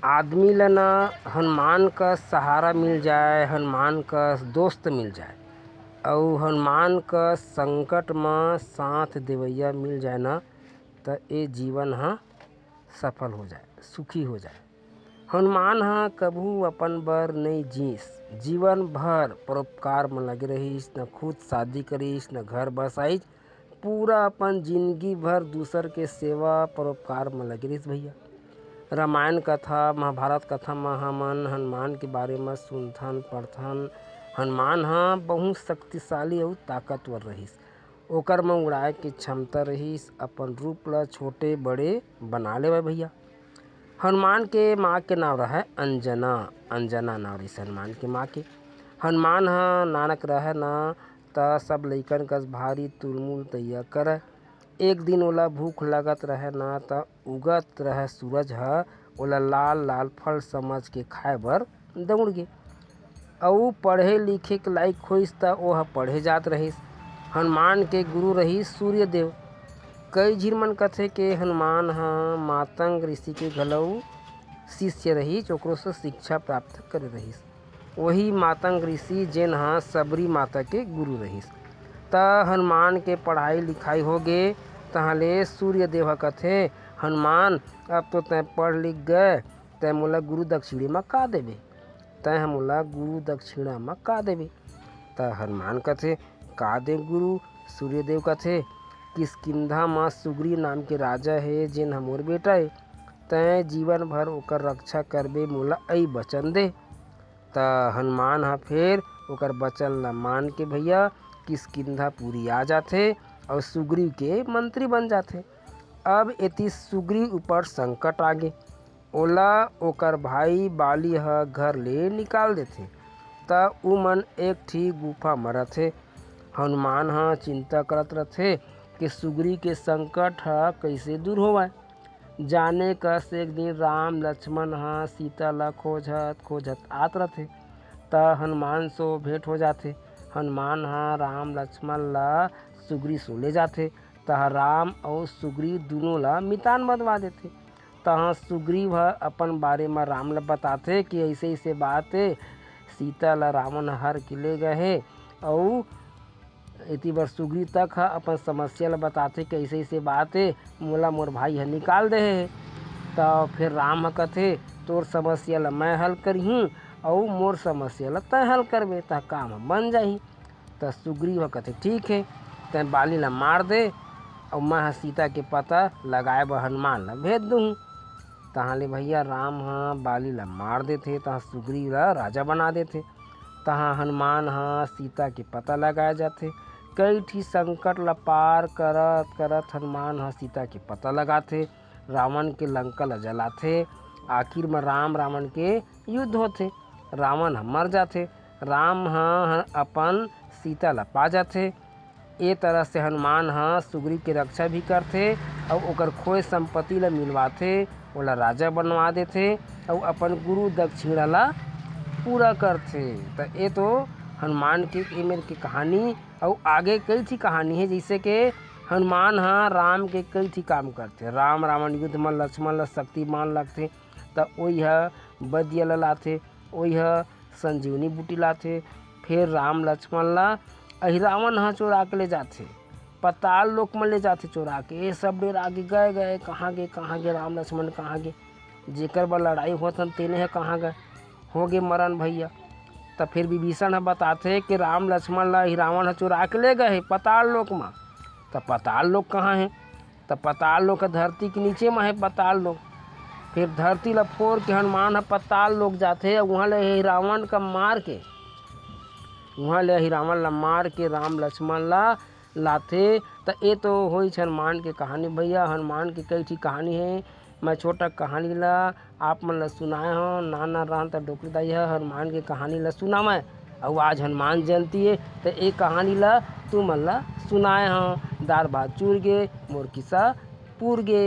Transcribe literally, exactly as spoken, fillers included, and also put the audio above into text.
आदमी ल न हनुमान का सहारा मिल जाए, हनुमान का दोस्त मिल जाए, अउ हनुमान का संकट म साथ देवैया मिल जाए न, त ए जीवन ह सफल हो जाए, सुखी हो जाए। हनुमान ह कभू अपन बर नइ जीस, जीवन भर परोपकार म लगे रहिस, न खुद शादी करिस, न घर बसाइस, पूरा अपन जिंदगी भर दूसर के सेवा परोपकार म लगे रहिस भैया। रामायण कथा, महाभारत कथा म हमन हनुमान के बारे म सुनथन, पढ़थन। हनुमान ह बहुत शक्तिशाली अउ ताकतवर रहिस। ओकर म उड़ाए के क्षमता रहिस, अपन रूप ल छोटे बड़े बना लेवय भैया। हनुमान के माँ के नाव रहय अंजना, अंजना नाव रहिस हनुमान के माँ के। हनुमान ह नानक रहय न, त सब लइकन कस भारी तुलमुल तैया करय। एक दिन ओला भूख लगत रहय न, त उगत रहय सूरज ह ओला लाल लाल फल समझ के खाए बर दौड़ गे। अउ पढ़े लिखे के लायक होइस, त ओह पढ़े जात रहिस। हनुमान के गुरु रहिस सूर्यदेव। कई झिन मन कथे के हनुमान ह मातंग ऋषि के घलऊ शिष्य रहिस, ओकरो से शिक्षा प्राप्त करे रहिस। वही मातंग ऋषि जेन ह सबरी माता के गुरु रहिस। त हनुमान के पढ़ाई लिखाई हो गे। तहाँ ले सूर्यदेव ह कथे, "हनुमान, अब तो तैं पढ़ लिख गए, तैं मोला गुरु दक्षिणे म का देबे? तैं ह मोला गुरु दक्षिणा म का देबे?" त हनुमान कथे, "का दे गुरु?" सूर्यदेव कथे, "किष्किंधा म सुग्रीव नाम के राजा हे, जेन ह मोर बेटा हे। तैं जीवन भर ओकर रक्षा करबे, मोला अई वचन दे।" त हनुमान ह फेर ओकर वचन ल मान के भैया किष्किंधापुरी आ जाथे अउ सुग्रीव के मंत्री बन जाथे। अब एती सुग्रीव ऊपर संकट आगे। ओला ओकर भाई बाली ह घर ले निकाल देथे। त उमन एक ठी गुफा म रथे। हनुमान ह चिंता करत रथे कि सुग्रीव के संकट ह कइसे दूर होवय। जाने कस एक दिन राम लक्ष्मण ह सीता ल खोजत खोजत आत रथे, त हनुमान सो भेंट हो जाथे। हनुमान ह राम लक्ष्मण ल सुग्रीव सो ले जाथे। तह राम अउ सुग्रीव दूनों ल मितान बंधवा देथे। तहाँ सुग्रीव ह अपन बारे म राम ल बताथे कि अइसे अइसे बात हे, सीता ल रावण ह हर के ले गए हे। अउ एती बर सुग्रीव तक ह अपन समस्या ल बताथे कि अइसे अइसे बात हे, मोला मोर भाई ह निकाल दे हे। त फिर राम ह कथे, "तोर समस्या ल मैं हल करहूँ अउ मोर समस्या ल तैं हल करबे, त काम ह बन जाही।" त सुग्रीव ह कथे, "ठीक हे, तैं बाली ल मार दे अउ मैं ह सीता के पता लगाए बर हनुमान ल भेज दूहूँ।" तहाँ ले भैया राम ह बाली ल मार देथे, तहाँ सुग्रीव ल राजा बना देथे। तहाँ हनुमान ह सीता के पता लगाए जाथे। कई ठी संकट ल पार करत करत हनुमान ह सीता के पता लगाथे। रावण के लंका ल जलाथे। आखिर म राम रावण के युद्ध होथे। रावण ह मर जाथे। राम ह, ह अपन सीता ल पा जाथे। ए तरह से हनुमान ह सुग्रीव के रक्षा भी करथे अउ ओकर खोए संपत्ति ल मिलवाथे, ओला राजा बनवा देथे अउ अपन गुरु दक्षिणा ल पूरा करथे। त ए तो हनुमान के ए मेर के कहानी। अउ आगे कई ठी कहानी हे, जइसे के हनुमान ह राम के कई ठी काम करथे। राम रावण युद्ध म लक्ष्मण ल शक्तिमान लगथे, त ओही ह बदिया ल लाथे, ओही ह संजीवनी बूटी लाथे। फेर राम लक्ष्मण ल अहिरावण ह चोरा के ले जाथे, पताल लोक म ले जाथे चोरा के। ये सब डेरा के गए, गए, कहाँ गे, कहाँ गे, राम लक्ष्मण कहाँ गे? जेकर बर लड़ाई होत हन, तेने ह कहाँ गए? हो गे मरन भैया। त फिर विभीषण ह बताथे कि राम लक्ष्मण ल अहिरावण ह चोरा के ले गए हे पताल लोक म। त पताल लोक कहाँ हे? त पताल लोक ह धरती के नीचे म हे पताल लोक। फिर धरती ल फोर के हनुमान ह पताल लोक जाथे, अउ उहाँ ले अहिरावण का मार के, उहाँ ले अहिरावण ल मार के राम लक्ष्मण ल लाथे। त ए तो होइस हनुमान के कहानी भैया। हनुमान के कई ठी कहानी हे। मैं छोटा कहानी ल आप मन ल सुनाए हंव। नान नान रहन त डोकरी दाई ह हनुमान के कहानी ल सुनावय। अउ आज हनुमान जयंती हे, त ए कहानी ल तुमन ल सुनाए हंव। दार भात चूर गे, मोर किस्सा पूर गे।